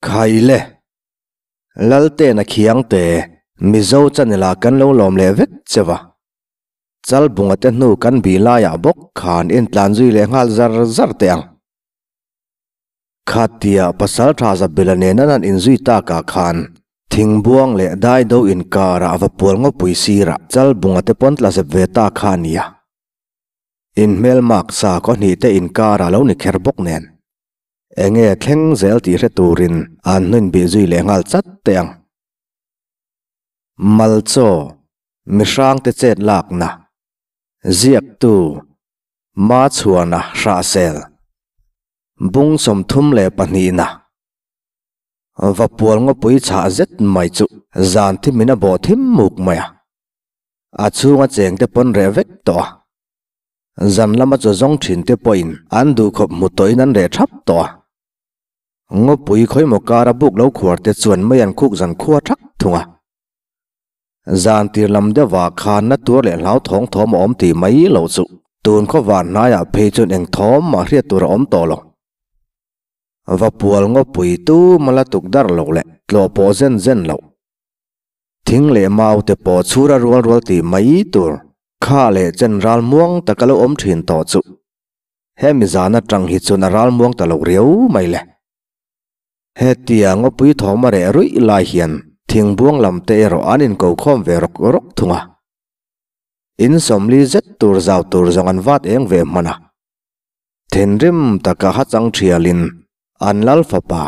Khaile. Laltena Khiangte, Mizo chanel-ah kan lo lawm leh vek cheu a. Chalbunga te hnu kan bih laiah bawk khan intlan zui leh nghal zar zar teh ang. Khatia pasal tha Zabela nena nan inzui takah khan thingbuang leh daido inkarah va pual ngawpui sirah Chalbunga te pawn tla zep ve ta kha a nia. Inhmelmak sa kaw hnih te inkarah lo ni kher bawk nen. Enge thleng zel tih hre turin an hnuin bih zui leh nghal chat teh ang. Malchaw Mihrangte chet lakna, Ziaktu, Machhuana Hrahsel, Bung 32na, Vapual ngawpui chhah zet mai chu zan thim in a bawh thim muk mai a, a chhunga chengte pawn reh vek tawh a, zan lama chaw zawng thinte pawhin an duhkhawp hmu tawhin an reh thap tawh a, ngawpui khawimaw kara buk lo khuar te chuan mei an khuk zan khua thak thung a. Zan tir lam deuhah khan na tuar leh hlauthawng thawm a awm tih mai lo chu tun khaw van hnaiah phei chuan eng thawm mah hriat tur a awm tawh lo. Va pual ngawpui tu mala tuk dar lo leh tlawh pawh zen zen lo. Thing leh mau te pawh chhura rual rual tih mai tur kha leh chen ral muang taka lo awm thin tawh chu hemi zan atang hi chuan a ral muang ta lo riau mai le. Hetia ngawpui thawm a reh ruih lai hian thingbuang lam te erawh an inko khawm ve rawk rawk thung a. In sawmli zet tur zau tur zawng an vat eng ve hman a. Thinrim taka ha chang thialin an lal fapa,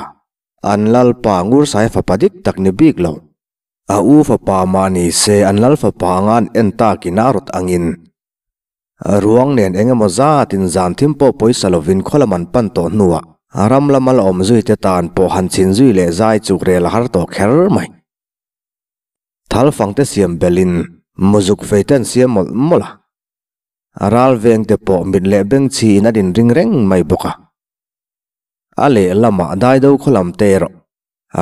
an lalpa Ngursai fapa dik tak ni bik lo. A u fapa mah ni se an lal fapa anga an en takin a rawt angin Ruang nen eng emaw zatin zan thim pawh pawisa lovin khaw lam an pan tawh hnuah ram lama la awm zui te tan pawh han chhin zui leh zai chuk rel a har tawh kher mai. Thal fang te siam belhin muzuk fei te an siam mawlh mawlh a, ral veng te pawh mit leh beng chhiin an inring reng mai bawk a. A lehlamah daido khaw lam te erawh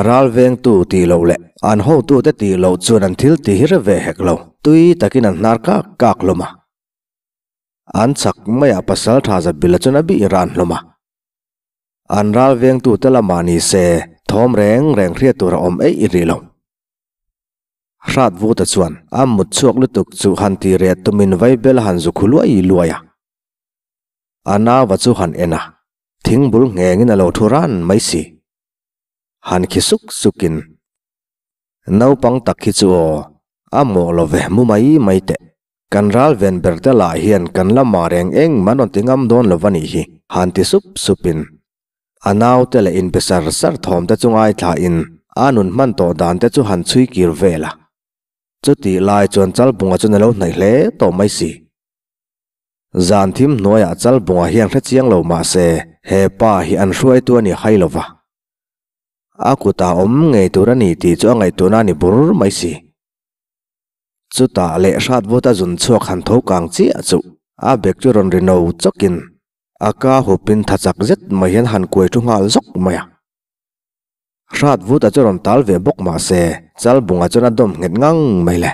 Ral vengtu tih loh leh an hotute tih loh chuan an thil ti hir ve hek lo, tui takin an hnar kak kak hlawm a. An chak maiah pasal tha Zabila chuan a bih ran hlawm a. An ral vengtute lamah ni se thawm reng reng hriat tur a awm eih rih lo. Hrat Vuta chuan a mut chhuak lutuk chu han ti reh tumin vaibel a han zu khu luai luai a. A nauva chu han en a, thingbul nghengin a lo thu ran mai si. Han khi suk sukin, Naupang tak hi chu aw, a mawh lo ve mu mai mai teh. Kan ral ven ber te lah hian kan la mah reng eng man rawn ti ngam dawn lo va nih hi, han ti sup supin a naute leh inbe sar sar thawm te chu ngaithlain a nun hman tawh dan te chu han chhui kir vel a. Chutih lai chuan Chalbunga chuan a lo hnaih hle tawh mai si. Zan thim hnuaiah Chalbunga hian hre chiang lo mah se he pa hi an hruaitu a ni hai lo va. A kutah awm ngei tur a ni tih chu a ngaihtuahna a ni bur mai si. Chutah leh hrat vut a zun chhuak han tho kang chiah chu a bek chu rawn ri no chawkin a ka hupin tha chak zet mai hian han kuai thu nghal zawk mai a. Hrat vut a chu rawn tal ve bawk mah se Chalbunga chuan a dawm nghet ngang mai le.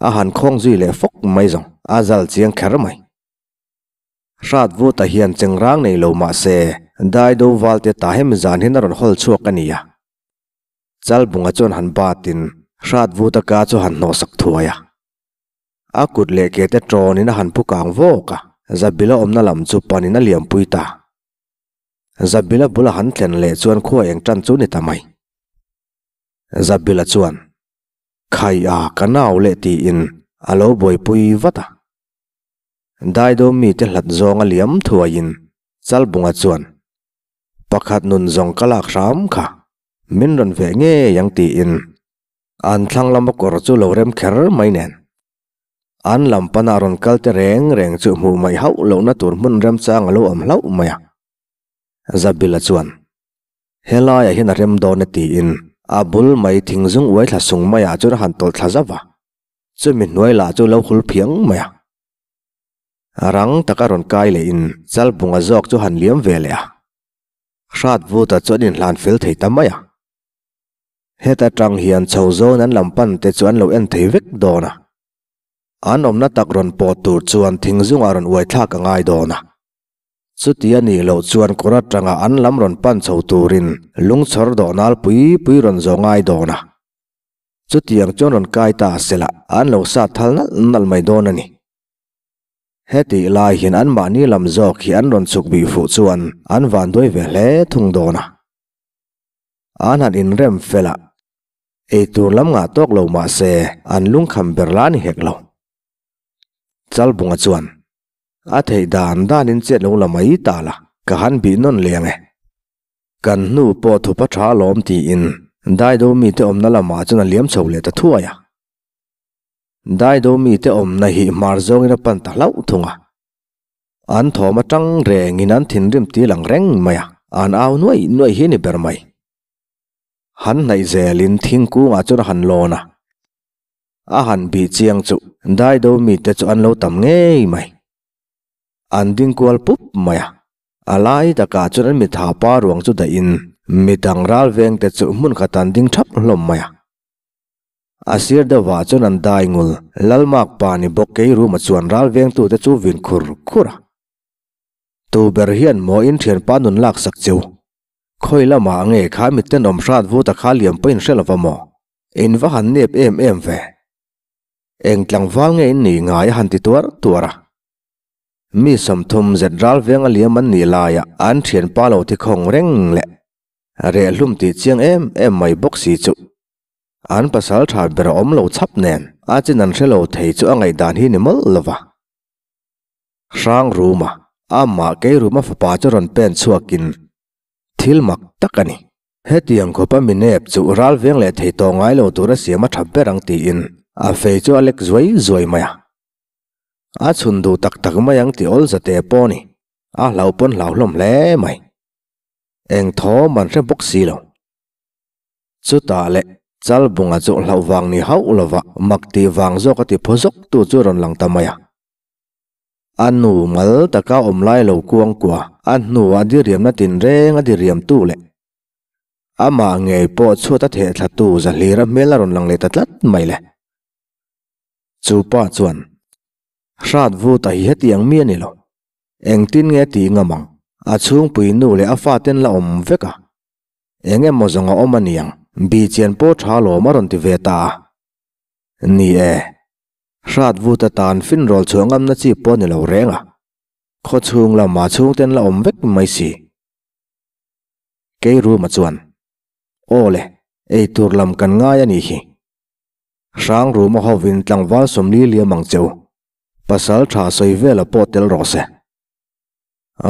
A han khawng zui leh fawk mai zawng a zal chiang kher mai. Hrat Vuta hian chengrang nei lo mah se Daido Valte ta hemi zan hian a rawn hawl chhuak a ni a. Chalbunga chuan han batin Hrat Vuta ka chu han hnawhsak thuai a. A kut leh ke te tawnin a han pu kang vawk a, Zabila awmna lam chu panin a liampui ta. Zabila bula han thlen leh chuan khua eng tan chu ni ta mai. Zabila chuan, Khai a, ka nau leh tiin a lo buaipui vat a. Daido mite hlat zawng a liam thuaiin Chalbunga chuan, Pakhat nun zawng ka lak hram kha, min rawn veh ngei ang tiin an thlang lama kawr chu lo rem kher mai nen. An lam pana rawn kal te reng reng chu hmuh mai hauh lohna tur hmun remchang a lo awm hlauh mai a. Zabila chuan, Helaiah hian a rem dawn e tiin a bul mai thingzung uai thla sung maiah chuan a han tawlh thla zauh a. Chumi hnuai lah chu lo hul phiang mai a. Rang taka rawn kai lehin Chalbunga zawk chu han liam ve leh a. Hrat vuta chu an inhlan fel thei ta mai a. Heta tang hian chho zawn an lam pan te chu an lo en thei vek dawn a. An awmna tak rawn pawh tur chuan thingzungah rawn uai thlak a ngai dawn a. Chuti a nih loh chuan kawr atanga an lam rawn pan chho turin lungchhawr dawh nal pui pui rawn zawh ngai dawn a. Chutiang chuan rawn kai ta sela an lo sat thal nalh nalh mai dawn a ni. Hetih lai hian anmahni lam zawk hi an rawn chhuk bih fuh chuan an vanduai ve hle thung dawn a. An han inrem fel a, eitur lam ngah tawk lo mah se an lungkham ber la ni hek lo. Chalbunga chuan, A theih dan danin chet lo la mai ta la, ka han bih nawn leh ang e. Kan hnu pawh thupa tha alawm tiin Daido mite awmna lamah chuan a liam chho leh ta thuai a. Daido mite awmna hi hmar zawngin a pan ta hlauh thung a. An thawm atang rengin an thinrim ti lang reng mai a, an au nuaih nuaih hi a ni ber mai. Han hnaih zelin thingkungah chuan a han lawn a. A han bih chiang chu Daido mite chu an lo tam ngei mai. An ding kual pup mai a. A lai takah chuan an mitha pa ruang chu dahin midang ral vengte chu hmun khat an ding thap hlawm mai a. A sir deuhah chuan an dai ngul Lalmak pa ni bawk kei ruma chuan ral vengtute chu vin khur khur a. Tu ber hian maw in thianpa nun laksak cheu? Khawi lamah nge kha mitten awm hrat vuta kha liam pawhin hre lova maw? In va han nep em em ve. Eng tlangval nge in nih ngai a han ti tuar tuar a. Mi 30 zet ral veng a liam an nih laia an thianpa lo thi khawng reng leh rehhlum tih chiang em em mai bawk si chu an pasal tha ber a awm lo chhap nen a chin an hre lo thei chu a ngaihdan hi ni mawlh lova. Hrang Ruma, amah kei Ruma fapa chu rawn pen chhuakin thil mak tak a ni. Hetiang khawpa mi nep chu ral veng leh thei tawh ngai lo tura siam a tha ber ang tiin a fei chu a lek zuai zuai mai a. A chhun duh tak tak mai ang tih awl zate pawh a ni. A hlau pawn hlau hlawm hle mai. Eng thawm an hre bawk si lo. Chutah leh Chalbunga chu hlauh vang ni hauh lova mak tih vang zawk a ti phaw zawk tu chu rawn lang ta mai a. A nu mal taka awm lai lo kuang kua a hnuah diriamna tinreng a diriam tu leh amah ngei pawh chhuat a theh thla tu Zahlira hmel a rawn lang leh ta tlat mai le. Chu pa chuan, Hrat vuta hi hetiang mi a ni lo. Engtin nge tih ngam ang? A chhungpui nu leh a faten la awm vek a. Eng emaw zawng a awm a niang, Bichian pawh tha lawm a rawn ti ve ta a. Ni e, Hrat vuta tan finrawl chhuah ngamna chi pawh a ni lo reng a. Khawchhung lamah chhungten la awm vek mai si. Kei Ruma chuan, Aw le, eitur lam kan ngai a nih hi. Hrang Ruma hovin tlangval 40 liam ang che u. Pasal tha sawi vela pawh tel rawh se.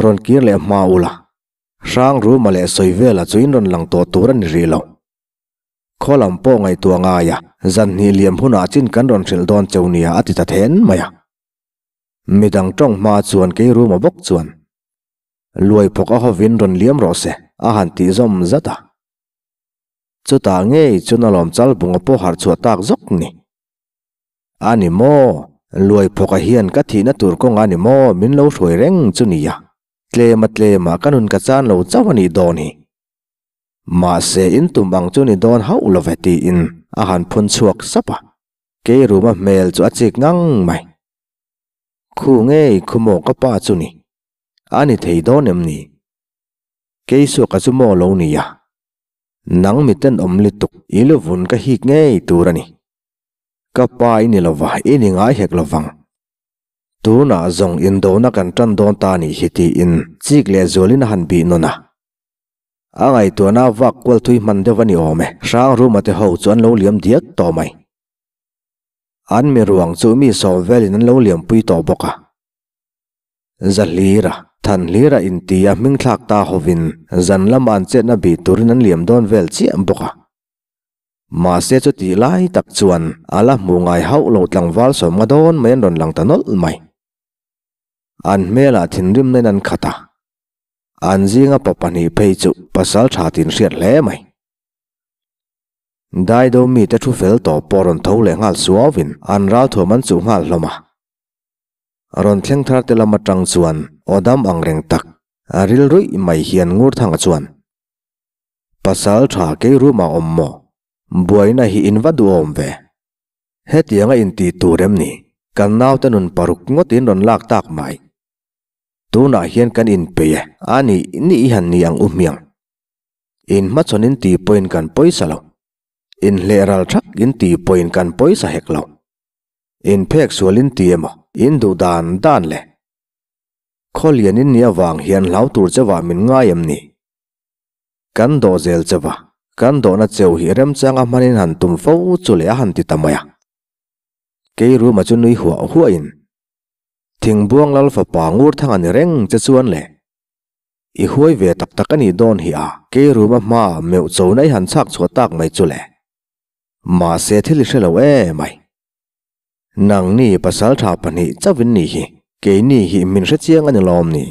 Rawn kir leh hma ula. Hrang Ruma leh sawi vela chu in rawn lang tawh tur a ni rih lo. Khaw lam pawh ngaihtuah ngai a, zan hnih liam hunah chin kan rawn hrilh dawn cheu nia a ti ta then mai a. Midang tawng hma chuan kei Ruma bawk chuan luai phawk a hovin rawn liam rawh se a han tih zawm zat a. Chutah ngei chuan a lawm chal bunga pawh harh chhuah tak zawk ni. A ni maw? Luai phawka hian ka thihna tur kawngah ni maw min lo hruai reng chu nia. Tlema tlema ka nun ka chan lo chauh a nih dawn hi. Mahse in tum ang chu ni dawn hauh lo ve tiin a han phun chhuak sap a. Kei ruma hmel chu a chik ngang mai. Khu ngei khu maw ka pa chu ni. A ni thei dawn em ni? Kei suaka chu maw lo nia. Nang mi tenawm lutuk i luvun ka hik ngei tur a ni. Ka pa i ni lova, i ni ngai hek lovang. Tunah zawng indona kan tan dawn ta nih hi tiin chik leh zualin a han bih nawn a. A ngaihtuahna vak kual thui hman deuh a ni awm e, Hrang Ruma te ho chu an lo liam diak tawh mai. An mi ruang chu mi sawm velin an lo liampui tawh bawk a. Zahlira, Thanhlira inti a hming thlak ta hovin zan lama an chetna bih turin an liam dawn vel chiah bawk a. Mahse chutih lai tak chuan a la hmuh ngai hauh lo tlangval 50 dawn mai an rawn lang ta nawlh mai. An hmelah thinrimna in an khat a. An zinga pa pahnih phei chu pasal tha tin hriat hle mai. Daido mite thu fel tawh pawh rawn tho leh nghal suauvin an ralthuam an chuh nghal hlawm a. Rawn thleng thar te lam atang chuan aw dam ang reng tak, a ril ruih mai hian Ngurthanga chuan, Pasal tha kei room ah awm maw? Buaina hi in va duhawm ve. Hetianga in tih tur em ni? Kan naute nun paruk ngawt in rawn lak tak mai. Tunah hian kan inpeih e, a nih nih i han ni ang u hmiang. In hmachhawn in tih pawhin kan pawisa lo. Inhleh ral thak in tih pawhin kan pawisa hek lo. In phek sual in ti emaw, in duh dan dan le. Khaw lian in nih avang hian hlau tur cheuhah min ngai em ni? Kan dawh zel cheuh a, kan dawhna cheuh hi remchanga hmanin han tum fo chu leh a han ti ta mai a. Kei Ruma chu nui huah huahin, Thingbuang lal fapa ngur thang a ni reng che chuan le. I huai ve tak tak a nih dawn hi a, kei Ruma hma meuh chona i han chhak chhuah tak mai chu le. Mahse thil i hre lo em ai. Nangni pasaltha pahnih chauhin ni hi, keini hi min hre chiang a ni lawm ni?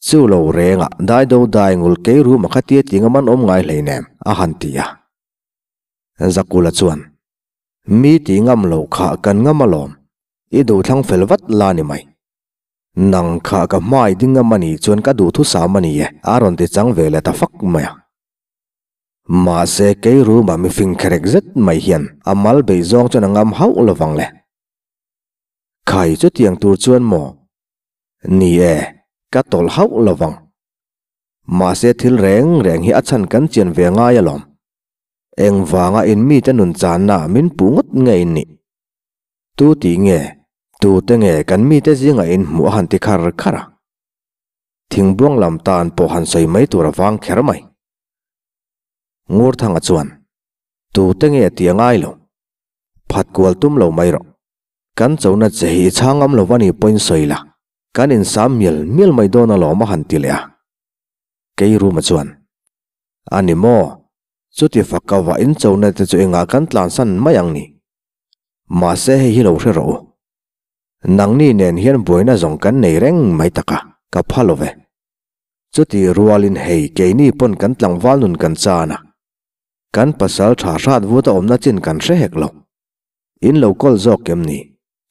Chu lo rengah daido dai ngul kei ruma kha tia tinga man awm ngai hleinem, a han ti a. Zakula chuan, Mi ti ngam lo kha kan ngam alawm, i duhthlang fel vat la ni mai. Nang kha ka hmai ding ngam a nih chuan ka duhthusam a ni e, a rawn ti chang ve leh ta fak mai a. Mahse kei room ah mifing kherek zet mai hian a mal bei zawng chuan a ngam hauh lovang le. Khai chutiang tur chuan maw? Ni e, ka tawlh hauh lovang. Mahse thil reng reng hi a chhan kan chian ve ngai alawm. Engvanga in mite nun channa min puh ngawt nge in nih? Tu tih nge? Tute nge kan mite zingah in hmuh a han ti khar khar a? Thingbuang lam tan pawh han sawi mai tur a vang kher mai. Ngurthanga chuan, Tute nge ti a ngai lo? Phat kual tum lo mai rawh. Kan chona che hi i chhang ngam lo va ni pawhin sawi la, kan insam mial mial mai dawn alawm a han ti leh a. Keiruma chuan, A ni maw? Chuti fak a vah in chona te chu engah kan tlansan mai ang ni? Mahse hei hi lo hre rawh u. Nangni nen hian buaina zawng kan nei reng mai tak a, ka pha lo ve. Chutih rualin hei keini pawn kan tlangval nun kan chan a, kan pasal tha hrat vut a awmna chin kan hre hek lo. In lo kawl zawk em ni?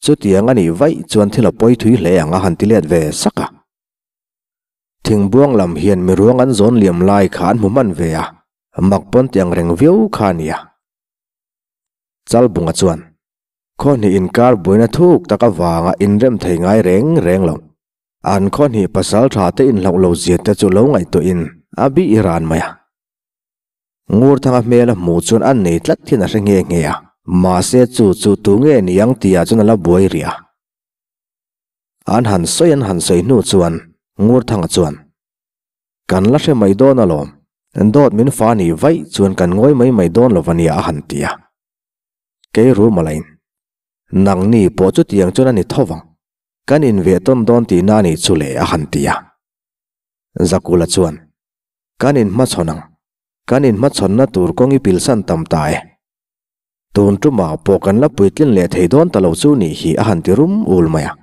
Chutiang a nih vaih chuan thil a pawi thui hle ang a han ti let ve sak a. Thingbuang lam hian miruang an zawn liam lai kha an hmu hman ve a, mak pawn ti ang reng viau kha a nia. Chalbunga chuan. Khawhnih inkar buaina thuk tak avanga inrem thei ngai reng reng lo. An khawhnih pasal tha te inhlauh lo zia te chu lo ngaihtuahin a bih ran mai a. Ngurthanga hmel a hmuh chuan a nei tlat hian a hre nghe nghe a, mahse chu chu tu nge ni ang tihah chuan a la buai rih a. An han sawi an han sawi hnu chuan Ngurthanga chuan, Kan la hre mai dawn alawm, dawt min fa nih vaih chuan kan ngawi mai mai dawn lo va nia a han ti a. Kei Rumalain, Nangni pawh chutiang chuan a ni tho vang. Kan inveh tawn dawn tihna a nih chu le a han ti a. Zakula chuan, Kan inhmachhawn ang. Kan inhmachhawnna tur kawng i pilsan tam ta e. Tun tumah pawh kan la puitlin leh thei dawn ta lo chu nih hi a han ti rum ul mai a.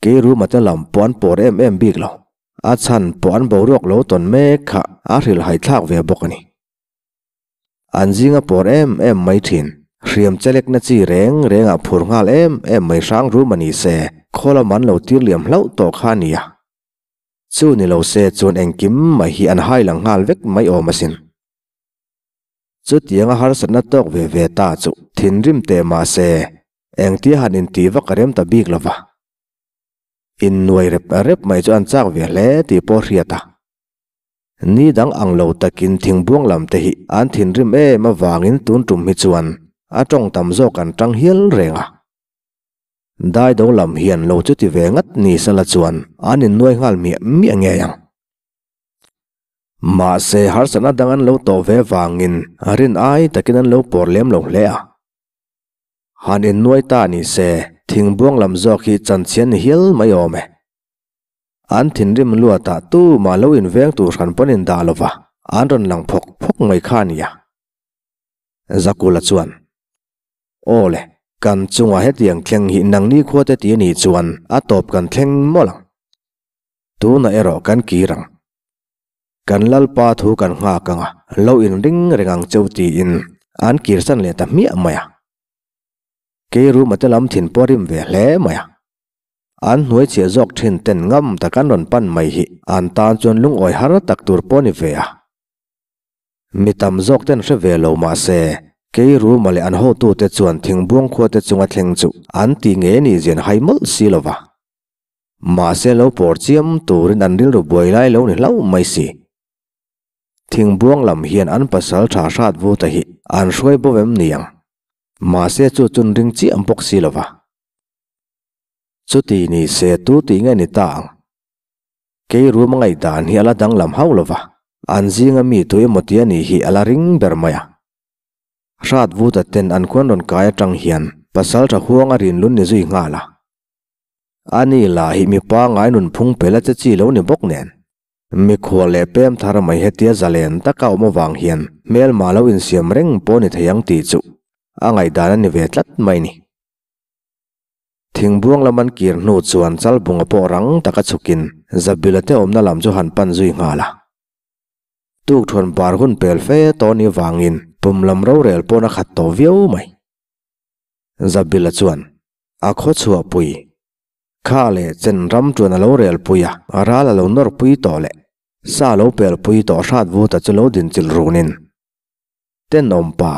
Kei Rumate lam pawh an pawr em em bik lo. A chhan pawh an boruak lo tawn mek kha a hrilhhai thlak ve bawk a ni. An zinga pawr em em mai thin. Hriam chelekna chi reng rengah phur nghal em em mai hrang rum a ni se, khaw lam an lo tir liam hlauh tawh kha a nia. Chu ni lo se chuan engkim mai hi an hai lang nghal vek mai awm asin. Chutianga harsatna tawk ve ve ta chu thinrim teh mah se, engtia han intih vak a rem ta bik lo va. Innuai rep rep mai chu an chak ve hle tih pawh hriat a. Ni dang ang lo takin thingbuang lam te hi an thinrim em avangin tun tum hi chuan a tawng tam zawk an tang hial reng a. Daido lam hian lo chu ti ve ngat ni sala chuan an innuai nghal miah miah ngei ang. Mahse harsatna dang an lo tawh ve vangin rin ai takin an lo pawr lem lo hle a. Han innuai ta ni se thingbuang lam zawk hi chanchhian ni hial mai awm e. An thinrim luatah tumah lo inveng tur hran pawn in dah lova, an rawn lang phawk phawk mai kha a nia. Zakula chuan, Aw le, kan chungah hetiang thleng hi nangni khuate ti a nih chuan a tawp kan thleng mawlh ang. Tunah erawh kan kir ang. Kan Lalpa thu kan nghak ang a, lo inring reng ang cheu tiin an kirsan leh ta hmiah mai a. Keiruma te lam thin pawh a rim ve hle mai a. An hnuai chhiah zawk thin ten ngam tak an rawn pan mai hi an tan chuan lungawi har tak tur pawh a ni ve a. Mi tam zawk ten hre ve lo mah se, kei Ruma leh an hotute chuan thingbuang khuate chunga thleng chu an ti ngei a nih zian hai mawlh si lo va. Mahse lo pawr chiam turin an rilru buai lai lo ni hlauh mai si. Thingbuang lam hian an pasal tha hrat vuta hi an hruai bo em niang. Mahse chu chun ring chiah bawk si lova. Chuti ni se tu tih nge ni ta ang. Kei rum a ngaihdan hi a la danglam hauh lova, an zinga mi tu emaw ti a nih hi a la ring ber mai a. Hrat vuta ten an khuan rawn kai atang hian pasal tha huang a rinlun ni zui nghal a. A ni lah hi mipa ngai nunphung pela che chi lo ni bawk nen. Mikhual leh pem thar mai hetia zalen taka awm avang hian hmelma lo insiam reng pawh ni thei ang tih chu a ngaihdan a ni ve tlat mai ni. Thingbuang lam an kir hnu chuan Chalbunga pawh rang taka chhukin Zabila te awmna lam chu han pan zui nghal a. Tukthuan bar hun pel fe tawh ni vangin pum lam rorel pawn a khat tawh viau mai. Zabila chuan a khaw chhuahpui Kha leh chen ram chuan a lo rel pui a, a ral a lo nawr pui tawh leh sa lo pel pui tawh hrat vuta chu lo din chilh runin. Tenawm pa,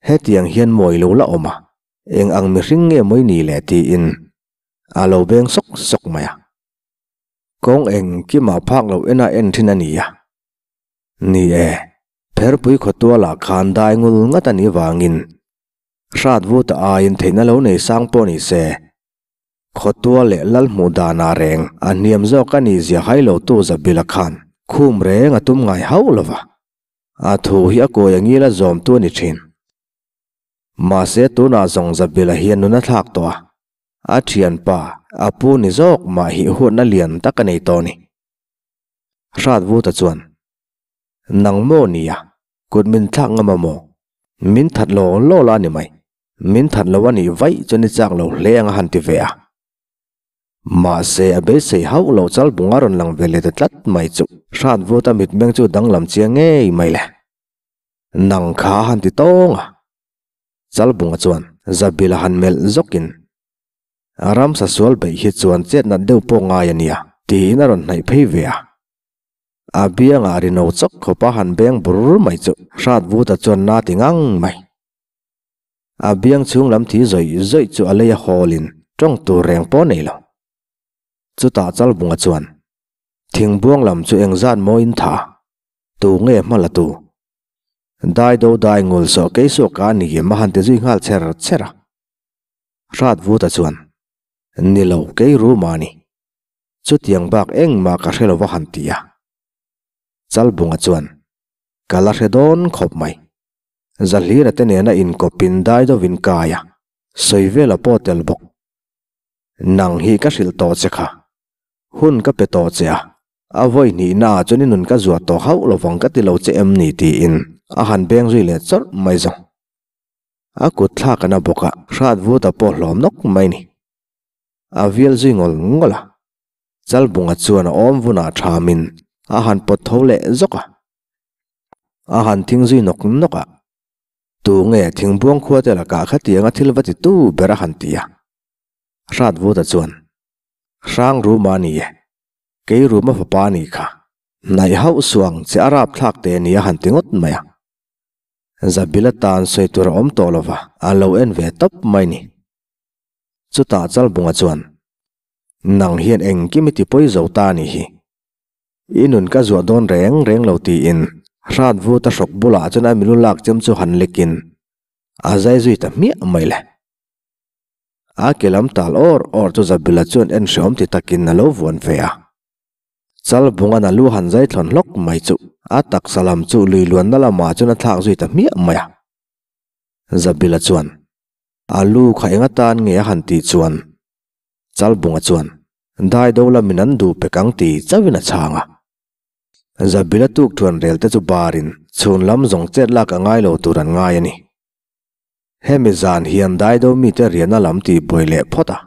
hetiang hian mawi lo la awm a, eng ang mihring nge mawi ni le tiin a lo beng sawk sawk mai a. Kawng engkimah phak loh ena en thin a ni a. Ni e, Pherpui khawtualah khan dai ngul ngat a nih vangin hrat vuta aiin theihna lo nei sang pawh ni se, Khawtua leh lal hmuh danah reng a hniam zawk a nih zia hai lo tu Zabila khan khum reng a tum ngai hauh lo va, a thu hi a kawi a ngil a zawm tu a ni thin. Mahse tunah zawng Zabila hian nun a thlak tawh a, a thianpa a pu ni zawk mah hi huatna lian tak a nei tawh a ni. Hrat Vuta chuan, Nang maw nia, kut min thlak ngam a maw? Min that law law la a ni mai. Min that lo a nih vaih chuan i chak lo hle ang a han ti ve a. Mahse a beisei hauh lo chal bunga rawn lang ve leh ta tlat mai chu hrat vut a mitmeng chu danglam chiang ngei mai le. Nang kha a han ti tawng a. Chal bunga chuan Zabil a han melh zawkin ramsa sual beih hi chuan chet nat deuh pawh ngai a nia tiin a rawn hnaih phei ve a. A biangah ri no chawk khawp a han beng bur mai chu hrat vuta chuan na ti ngang mai. A biang chhung lam thi zawih zawih chu a lei a hawlin tawng tur reng pawh nei lo. Chutah Chalbunga chuan, Thingbuang lam chu engzat mawiin tha, tu nge hma la tu? Dai do dai ngul sawh kei suak a ni em a han ti zui nghal cher cher a. Hrat Vuta chuan, Ni lo, kei Ruma a ni. Chutiang bak engmah ka hre lo va han ti a. Chalbunga chuan, Ka la hre dawn khawp mai. Zahlira te nena inkawpin dai deuhin kai a, sawi vel a pawh tel bawk. Nang hi ka hrilh tawh che kha. Hun ka pe tawh che a, a vawi hnihna ah chuan i nun ka zuah tawh hauh lovang ka ti lo che em ni tiin a han beng zui leh chawrh mai zawng. A kut thlak a na bawk a, hrat vut a pawh hlawm nawk mai ni. A vial zui ngawl ngawl a, Chalbunga chuan a awm vunah thamin a han pawt tho leh zawk a. A han thing zui nawk nawk a, Tu nge thingbuang khua te lakah khatianga thil va ti tu ber a han ti a. Hrat Vuta chuan, Hrang Ruma a ni e, kei Ruma fapa a nih kha, hnaih hauh suang che a rapthlak te a ni a han ti ngawt mai a. Zabila tan sawi tur a awm tawh lova, a lo en ve tawp mai ni. Chutah Chalbunga chuan, Nang hian engkim i ti pawi zo ta a nih hi. I nun ka zuah dawn reng reng lo tiin hrat vut a hrawk bulah chuan a milu lak chem chu han lekin a zai zui ta hmiah mai le. A ke lam tal awr awr chu Zabila chuan en hreawm ti takin a lo vuan ve a. Chalbunga'n a lu han zai thlawn hlawk mai chu a taksa lam chu lui luanna lamah chuan a thlak zui ta hmiah mai a. Zabila chuan a lu kha eng atan nge a han tih chuan Chalbunga chuan Dai do lamin an duh pek ang ti chauhin a chhang a. Zabila tuk thuan rel te chu barin chhun lam zawng chet lak a ngai lo tur an ngai a ni. Hemi zan hian dai do mite riahna lam tih buai leh phawt a,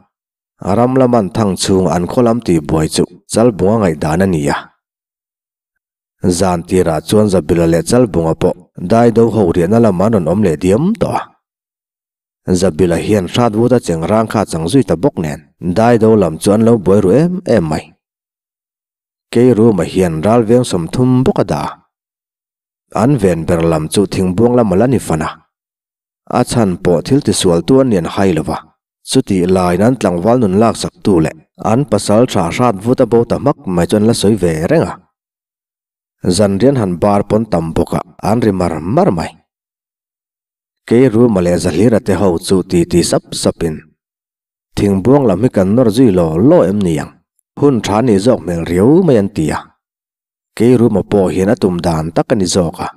ram lam an thang chhung an khaw lam tih buai chu Chalbunga ngaihdan a ni a. Zan tirah chuan Zabila leh Chalbunga pawh dai do ho riahna lam an rawn awm leh diam tawh a. Zabila hian hrat vut a cheng rang kha chang zui ta bawk nen dai do lam chu an lo buai ru em em mai. Kei Ruma hian ral veng 30 bawk a dah a. An ven ber lam chu thingbuang lam a la ni fan a. A chhan pawh thil tisual tu an lian hai lo va, chutih laiin an tlangval nun laksak tu leh An pasalṭha hrat vut a bo ta hmak mai chu an la sawi ve reng a. Zanrian han bar pawn tam bawk a, an ri mar mar mai. Kei Ruma leh Zahlira te ho chu ti ti sap sapin, Thingbuang lam hi kan nawr zui law law em ni ang? Hun tha ni zawk hmel riau mai an ti a. Kei Ruma pawh hian a tum dan tak a ni zawk a.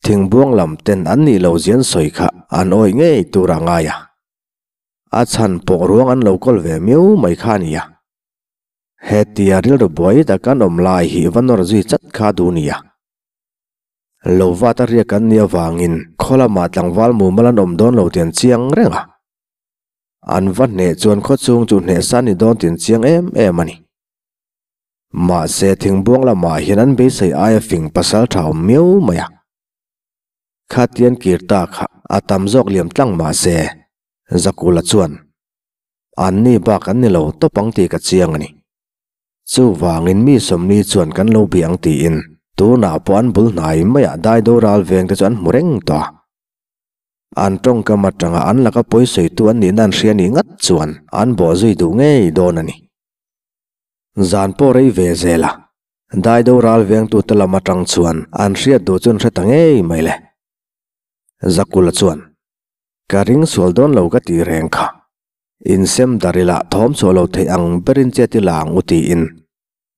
Thingbuang lam ten an nih lo zian sawi kha an awih ngei tur a ngai a. A chhan pawh ruang an lo kawl ve miau mai kha a ni a. Hetia rilru buai tak an awm lai hi va nawr zui chat kha duh nia. Lo vat a riak an nih avangin khaw lamah tlangval mumal an awm dawn lo tih an chiang reng a. An va hneh chuan khaw chhung chu hneh sa ni dawn tih an chiang em em a ni. Mahse thingbuang lamah hian an beisei aia fing pasal tha awm miau mai a. Khatian kir ta kha a tam zawk liam tlang mahse Zakula chuan An ni bak an ni lo tawp ang tih ka chiang a ni. Chuvangin mi sawmni chuan kan lo bih ang tiin tunah pawh an bul hnai maiah daido ral veng te chu an hmu reng tawh a. An tawngkam atanga an laka pawisawitu an nihna an hria nih ngat chuan an bawh zui duh ngei dawn a ni. Zan pawh rei ve zel a, daido ral vengtute lam atang chuan an hriat duh chu an hre ta ngei mai le. Zakula chuan, Ka ring sual dawn lo ka tih reng kha. Insem dar ila thawm chhuah lo theih ang berin chet ila ang u tiin.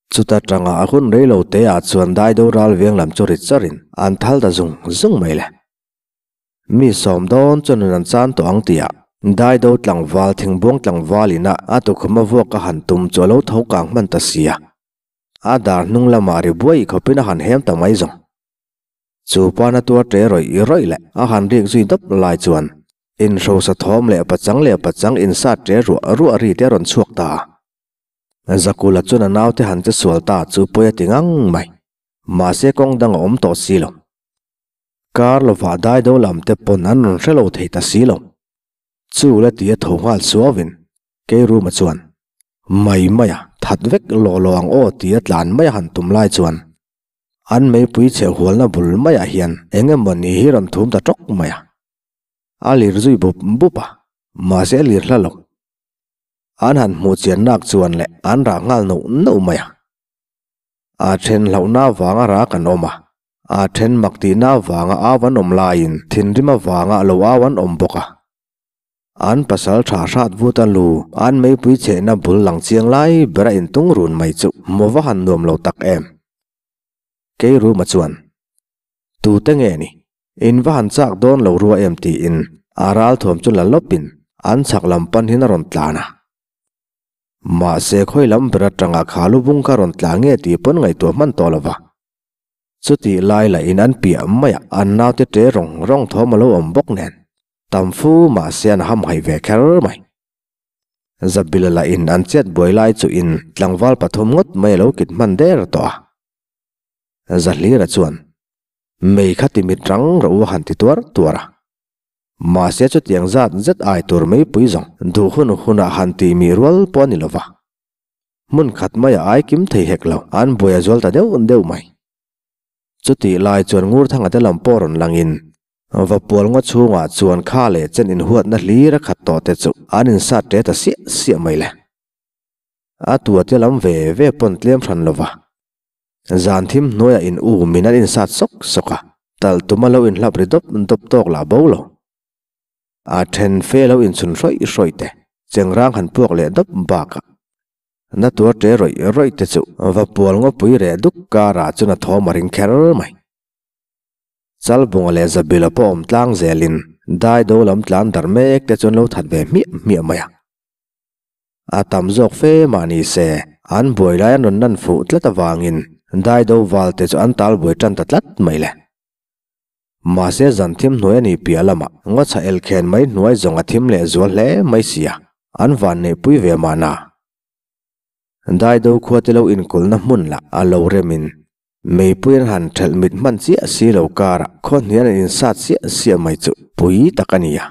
Chuta tanga a hun rei lo te ah chuan daido ral veng lam chu rit charin an thal ta zung zung mai le. Mi sawm dawn chuan nun an chan tawh ang tih ah daido tlangval thingbuang tlangval ina a tukhum a vuak a han tum chu a lo tho kang hman ta sia. A dar hnung lamah ri buai khawpin a han hem ta mai zawng. Chu pana tuar ṭe rawih rawih leh a han rik zui dawp lai chuan inhrosa thawm leh pachang leh pachang insat ṭe ruah ruah ri te a rawn chhuak ta a. Zakula chuan a naute han che sual ta chu pawi a ti ngang mai. Mahse kawng dang a awm tawh si lo. Kar lovah daido lam te pawn an rawn hre lo thei ta si lo. Chu la ti a tho nghal suauvin Keiruma chuan, Mai mai a, that vek law law ang aw ti a tlan mai a han tum lai chuan An meipui chhe hualna bul maiah hian eng emaw ni hi rawn thum ta tawk mai a. A lir zui bup bup a, mahse a lir hla lo. An han hmuh chian nak chuan leh an rah nghal neuh neuh mai a. A then hlauhna avanga rak an awm a, a then mak tihna avanga au an awm laiin thinrim avanga lo au an awm bawk a. An pasal tha hrat vut a lu an meipui chhehna bul lang chiang lai bera intung run mai chu maw va han nuam lo tak em. Kei Ruma chuan, Tute nge ni? In va han chak dawn lo rua em tiin a ral thuam chu la lawpin an chhak lam pan hin a rawn tlan a. Mahse khawi lam ber atanga kha lubung kha rawn tla nge tih pawn ngaihtuah hman tawh lo va. Chutih lai lahin an piah maiah an naute ṭe rawng rawng thawm a lo awm bawk nen. Tam fu mahse an hamhaih ve kher mai. Zabila lah in an chet buai lai chu in tlangval pathum ngawt mai a lo kit hman der tawh a. Zahlira chuan, Mei kha ti mit rang rawh u a han ti tuar tuar a. Mahse chutiang zat zet ai tur meipui zawng duh hun hunah han tih mi rual pawh a ni lo va. Hmun khat maia ai kim thei hek lo an buai a zual ta deuh deuh mai. Chutih lai chuan Ngurthanga te lam pawh rawn langin Vapual ngaw chhungah chuan kha leh chen inhuatna hlir a khat tawh te chu an insat ṭe ta siah siah mai le. A tua te lam ve ve pawn tlem hran lo va. Zan thim hnuaiah in um in an insat sawk sawk a, talh tuma lo inhlap ri dawp dawp tawk lah bo lo. A then fe lo inchhun hrawih hrawih te, chengrang han puak leh dawp bakah na tuar ṭe rawih rawih te chu Vapual ngawpui reh duk karah chuan a thawm a ring kher mai. Chalbunga leh Zabila pawh awm tlang zelin Daido lam tlan dar mek te chuan lo that ve hmiah hmiah mai a. A tam zawk fe mah ni se, an buai lai an rawn nan fuh tlat avangin Daido val te chu an tal buai tan ta tlat mai le. Mahse zan thim hnuai a nih piah lamah ngawchha elkhen mai hnuai zawng a thim leh zual hle mai sia, an van neihpui ve mahna. Daido khua te lo inkulhna hmun lah a lo remin Meipui an han ṭhelh mit hman chiah si lo karah khaw hnial an insat siah siah mai chu pui tak a ni a.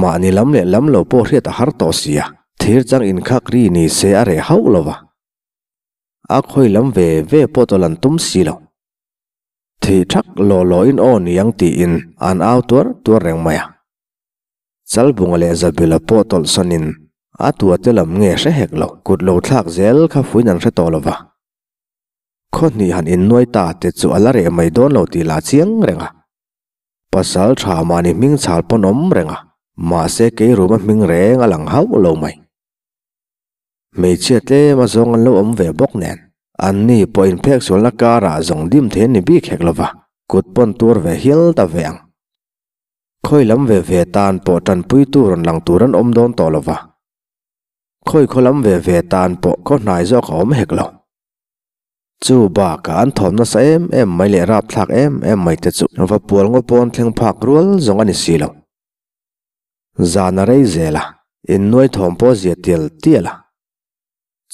Mahni lam leh lam lo pawh hriat a har tawh si a, thir chang inkhak ri ni se a reh hauh lo va. A khawi lam ve ve pawh tawlh an tum si lo. Thih ṭhak law law in aw ni ang tiin an au tuar tuar reng mai a. Chalbunga leh Zabila pawh tawlh sawnin. A tua te lam nge hre hek lo, kut lo thlak zel kha fuin an hre tawh lo va. Khaw hnih han innuai ta te chu a la reh mai dawn lo tih lah chiang reng a. Pasal tha mahni hming chhal pawn awm reng a, mahse kei ruma hming reng a lang hauh lo mai. Hmeichhia tlem a zawng an lo awm ve bawk nen, anni pawh inphek sualna karah zawng dim thei an ni bik hek lo va, kut pawn tur ve hial ta ve ang. Khawi lam ve ve tan pawh tanpuitu rawn lang tur an awm dawn tawh lo va, khawi khaw lam ve ve tan pawh khaw hnai zawk a awm hek lo. Chu bakah an thawm nasa em em mai leh rapthlak em em mai te chu va pual ngaw pawn thleng phak rual zawng a ni si lo. Zan a rei zel a, innuai thawm pawh zia tial tial a.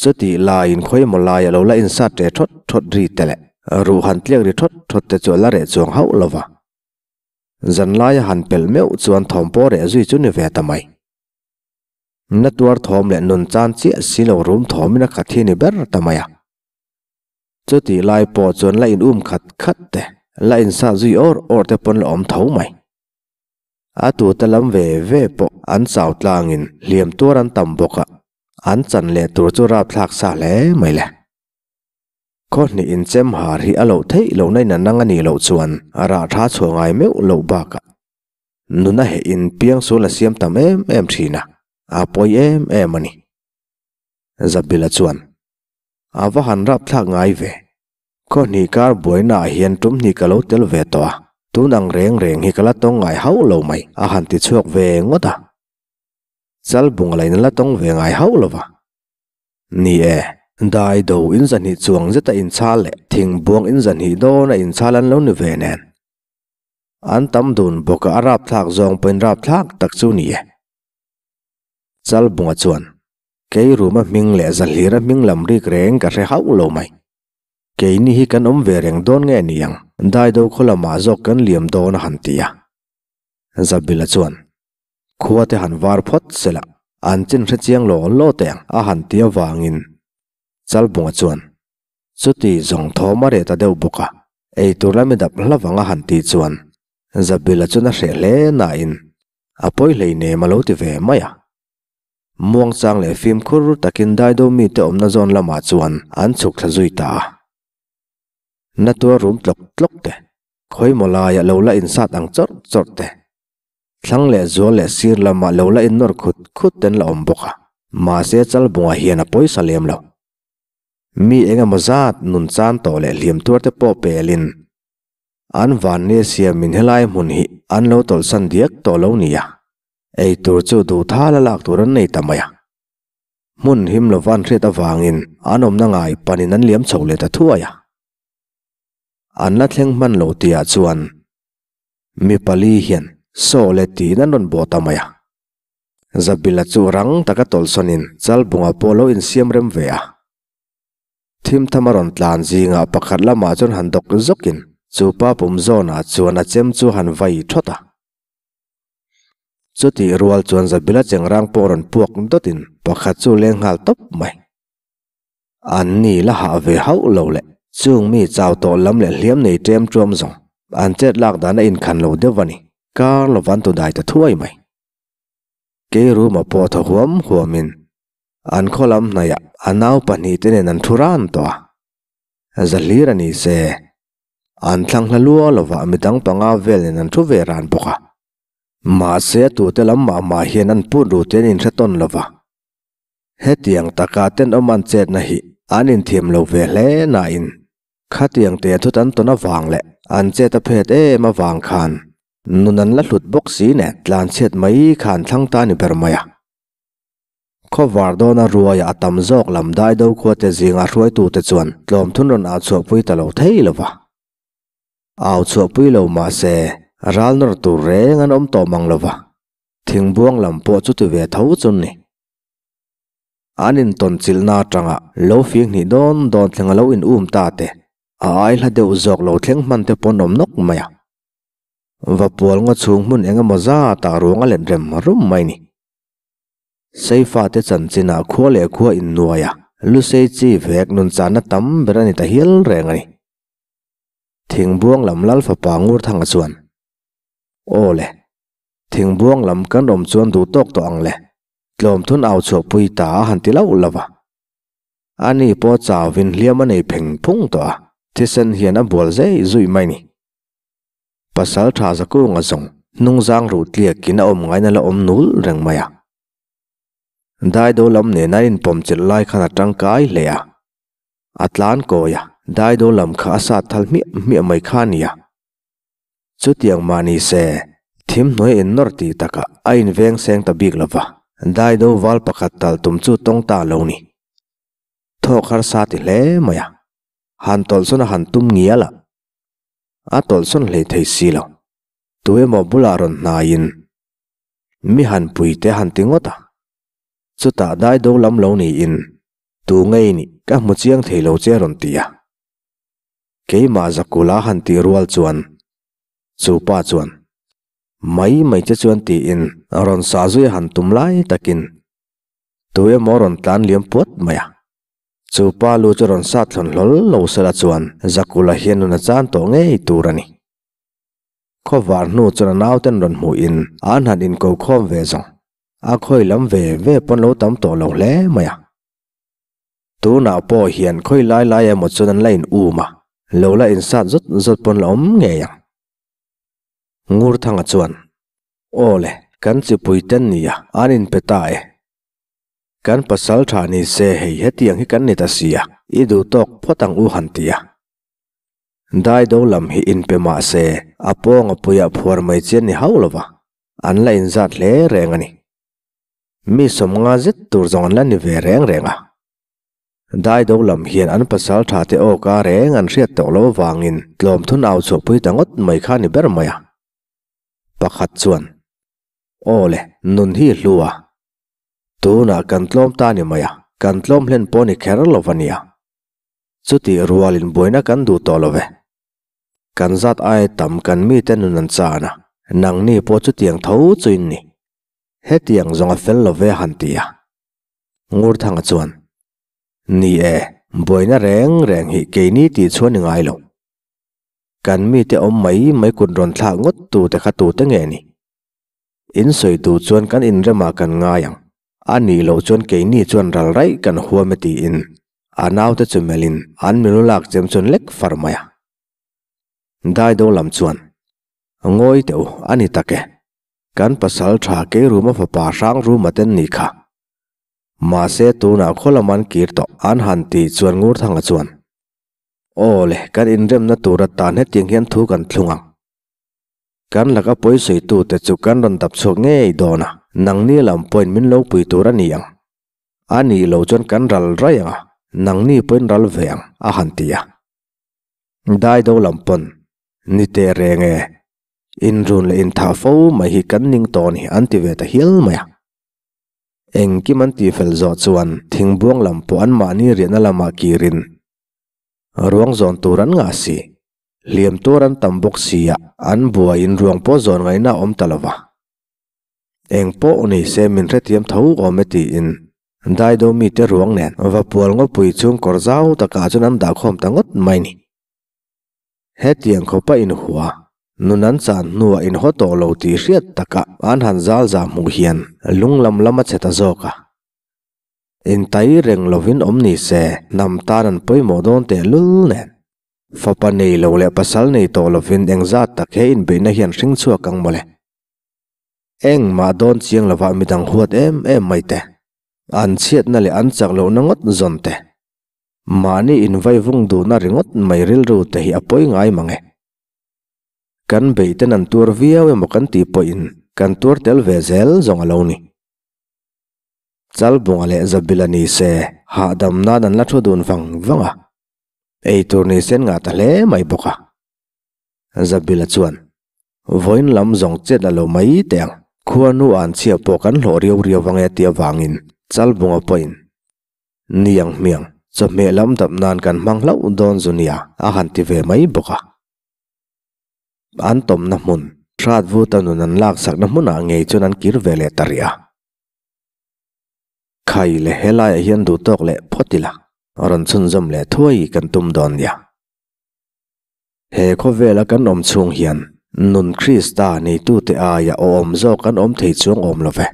Chutih laiin khawimaw lai a lo la insat ṭe ṭhawt ṭhawt ri te leh ruh han tliak ri ṭhawt ṭhawt te chu a la reh chuang hauh lo va. Zan laia han pelh meuh chuan thawm pawh reh zui chu ni ve ta mai. Na tuar thawm leh nun chan chiah si lo rum thawmin a khat hi ni ber ta mai a. Chutih lai pawh chuan la in um khat khat te, la insat zui awr awr te pawn la awm tho mai. A tute lam ve ve pawh an chau tlangin hliam tuar an tam bawk a, an chan leh tur chu rapthlak sa hle mai le. Khaw hnih inchem har hi a loh theih lohna in a nang a nih loh chuan a rah tha chhuah ngai meuh loh bakah nuna heh in piangsual a siam tam em em thin a, a pawi em em a ni. Zabila chuan, A va han rapthlak ngai ve. Khaw hnih kar buaina ah hian tum hnih ka lo tel ve tawh a, tun ang reng reng hi ka la tawng ngai hauh lo mai, a han ti chhuak ve ngawt a. Chal bung la in la tawng ve ngai hauh lo va. Ni e, dai do in zahnih chuang zeta inchhal leh thing buang in zahnih dawn a inchhal an lo ni ve nen. An tam dun bawk a, a rapthlak zawng pawhin rapthlak tak chu ni e. Chal bunga chuan, Kei ruma hming leh zahlira hming lam rik reng ka hre hauh lo mai. Keini hi kan awm ve reng dawn nge ni ang, Daido khaw lamah zawk kan liam dawn a han ti a. Zabila chuan, Khua te han var phawt se la, an chin hre chiang law law teh ang a han ti avangin Chalbunga chuan, Chuti zawng thawm a reh ta deuh bawk a, ei tur lami dap hlavang a han tih chuan Zabila chuan a hreh hle nain a pawi hleinem a lo ti ve mai a. Muangchang leh fimkhur takin Daido mite awmna zawn lamah chuan an chhuk thla zui ta a. Na tuar rum tlawk tlawk te, khawimaw laia lo la insat ang chawrh chawrh te, thlang leh zual leh sir lamah lo la innawr khut khut ten la awm bawk a. Mahse Chalbunga hian a pawisa lem lo. Mi eng emaw zat nun chan tawh leh hliam tuar te pawh pelin an vannia siamin helai hmun hi an lo tawlhsan diak tawh lo nia. Ei tur chu duh thal a lak tur an nei ta mai a. Hmun him lova an hriat avangin an awmna ngai panin an liam chho leh ta thuai a. An la thleng hman lo tihah chuan mi pali hian saw leh tiin an rawn bawh ta mai a. Zabila chu rang taka tawlhsawnin Chalbunga pawh lo insiam rem ve a. Thimtham a rawn tlan zingah pakhat lamah chuan han dawk zawkin chu pa pum zawnah chuan a chem chu han vai thawt a. Chutih rual chuan Zabila chengrang pawh rawn puak dawtin pakhat chu leng nghal tawp mai. An ni la hah ve hauh lo leh chung mi chau tawh lam leh hliam nei ṭem ṭuam zawng an chet lak dan a inkhan lo deuh a ni. Kar lovan tu dai ta thuai mai. Kei ruma pawh thaw huam huamin an khaw lam hnaihah a nau pahnihte nen an thu ran tawh a. Zahlir a ni se. An thlang hla lua lovah midang panga vel nen an thu ve ran bawk a. Mahse a tute lam mah mah hian an put ru te an inhre tawn lova. Hetiang taka tenawm an chetna hi an inthiam lo ve hle nain khatiang te thut an tawn avang leh an chet a phet em avang khan nun an la hlut bawk si nen tlanchhiat mai kha an thlang ta ni ber mai a. Khawvar dawna ruaia a tam zawk lam Daido khuate zinga hruaitute chuan tlawmthun rawn au chhuahpui ta lo thei lo va. Au chhuahpui lo mah se ral nawr tur reng an awm tawh mang lo va, thingbuang lam pawh chu ti ve tho chun ni. An intawnchilhna atanga lo fing hnih dawn dawn thleng a lo in um ta te, a ai hla deuh zawk lo thleng hman te pawn awm nawk mai a. Vapual ngaw chhung hmun eng emaw zatah ruang a let rem rum mai ni. Seifate chanchinah khua leh khua innuai a, Lusei chi vek nunchahna tam ber a ni ta hial reng a ni. Thingbuang lam lal fapa Ngurthanga chuan, Aw le, Thingbuang lam kan awm chuan duh tawk tawh ang le. Tlawmthun au chhuahpui ta a han ti lauh lauh a. Ani pawh chauvin hliam a nei pheng phung tawh a, thisen hian a bual zei zui mai ni. Pasal tha Zakunga zawng hnungzang ruh tliakin a awm ngaina la awm nul reng mai a. Daido lam nena a inpawm chilh lai khan a tangkai hle a. A tlan kawi a, daido lam kha a sat thal hmiah hmiah mai kha a nia. Chutiang mah ni se, thim hnuai in nawr tih takah a inveng seng ta bik lova, daido val pakhat tal tum chu tawng ta lo ni. Thawk harsa ti hle mai a, han tawlhsawn a han tum ngial a, a tawlhsawn hlei thei si lo. Tu emaw bulah rawn hnaiin mi han pui te han ti ngawt a, chutah daido lam lo niin tu ngei nih ka hmu chiang thei lo che rawn ti a. Keimah Zakula han tih rual chuan chu pa chuan mai mai che chuan tiin rawn sah zui a han tum lai takin tu emaw rawn tlan liam puat mai a. Chu pa lu chu rawn sat thlawn hlawl lo sela chuan Zakula hian nun a chan tawh ngei tur a ni. Khawvar hnu chuan a nauten rawn hmuhin an han inko khawm ve zawng. A khawi lam ve ve pawn lo tam tawh lo hle mai a. Tunah pawh hian khawi lai lai emaw chuan an la in um a, lo la insat zawt zawt pawn la awm ngei ang. Ngurthanga chuan, Aw le, kan chipui ten nia, an inpe ta e. Kan pasal tha ni se hei hetiang hi kan ni ta sia, i duh tawk phawt ang u han ti a. Daido lam hi inpe mah se, a pawnga puiah phuar mai chian ni hauh lova, an la inzat hle reng a ni. Mi sawmnga zet tur zawng an la ni ve reng reng a. Daido lam hian an pasal tha te awka reng an hriat tawh lo avangin tlawmthun au chhuahpui ta ngawt mai kha ni ber mai a. Pakhat chuan, Aw le, nun hi hlu a. Tunah kan tlawm ta ni mai a, kan tlawm hlen pawh ni kher lo va nia. Chutih rualin buaina kan duh tawh lo ve. Kan zat aia tam kan mite nun an chan a, nangni pawh chutiang tho chu in ni. Hetiang zawng a fel lo ve han ti a. Ngurthanga chuan, Ni e, buaina reng reng hi keini tih chhuan i ngai lo. Kan mite awm mai mai kut rawn thlak ngawt tu te kha tute nge ni? In sawi tu chuan kan inremah kan ngai ang, a nih loh chuan keini chuan ral raih kan huam e tiin a naute chu melhin an milu lak chem chuan lek far mai a. Daido lam chuan, Ngawi teh u, a ni tak e. Kan pasal tha Keiruma fapa Hrangruma ten ni kha. Mahse tunah khaw lam an kir tawh an han tih chuan Ngurthanga chuan, Aw le, kan inremna tur atan hetiang hian thu kan thlung ang. Kan laka pawisawitu te chu kan rawn dap chhuak ngei dawn a, nangni lam pawhin min lo pui tur a ni ang. A nih loh chuan kan ral raih ang a, nangni pawhin ral ve ang, a han ti a. Daido lam pawn, Ni teh reng e, Inrun leh inthah fo mai hi kan ning tawh a ni an ti ve ta hial mai a. Engkim an tihfel zawh chuan thingbuang lam pawh anmahni riahna lamah kirin ruang zawn tur an ngah si. Hliam tur an tam bawk sia an buaiin ruang pawh zawn ngaihna a awm ta lo va. Eng pawh ni se min hrethiam tho awm e tiin Daido mite ruang nen Vapual ngawpui chung kawr zau takah chuan an dahkhawm ta ngawt mai ni. Hetiang khawpa inhua, nun an chan hnuah inhaw tawh lo tih hriat takah an han zal zah hmuh hian lung lam lam a che ta zawk a. Intai reng lovin awm ni se hnam tan an pawimawh dawn teh lul nen. Fapa nei lo leh pasal nei tawh lovin engzat tak he inbeihna hian hring chhuak ang mawle. Engmah dawn chiang lovah midang huat em em mai te, an chhiatna leh an chak lohna ngawt zawn te, Mahni invai vung duhna ringawt mai rilru te hi a pawi ngai mang e. Kan beihten an tuar viau emaw kan tih pawhin kan tuar tel ve zel zawng a lo ni. Chalbunga leh Zabila ni se hahdam nan an la thu dun vang vang a, ei tur ni sen ngah ta hle mai bawk a. Zabila chuan, Vawiin lam zawng chet a lo mai teh ang, khuanu an chhia pawh kan hlawh riau riau vang e tih avangin Chalbunga pawhin Niang hmiang, chawhmeh lam dap nan kan hmang hlauh dawn zu nia a han ti ve mai bawk a. An tawmna hmun, hrat vuta nun an laksakna hmunah ngei chuan an kir ve leh ta rih a. Khai le helaiah hian duh tawk leh phawt ila, rawn chhunzawm leh thuai kan tum dawn nia. He khawvela kan awm chhung hian nun Krista neitute aia awm zawk kan awm thei chuang awm lo ve.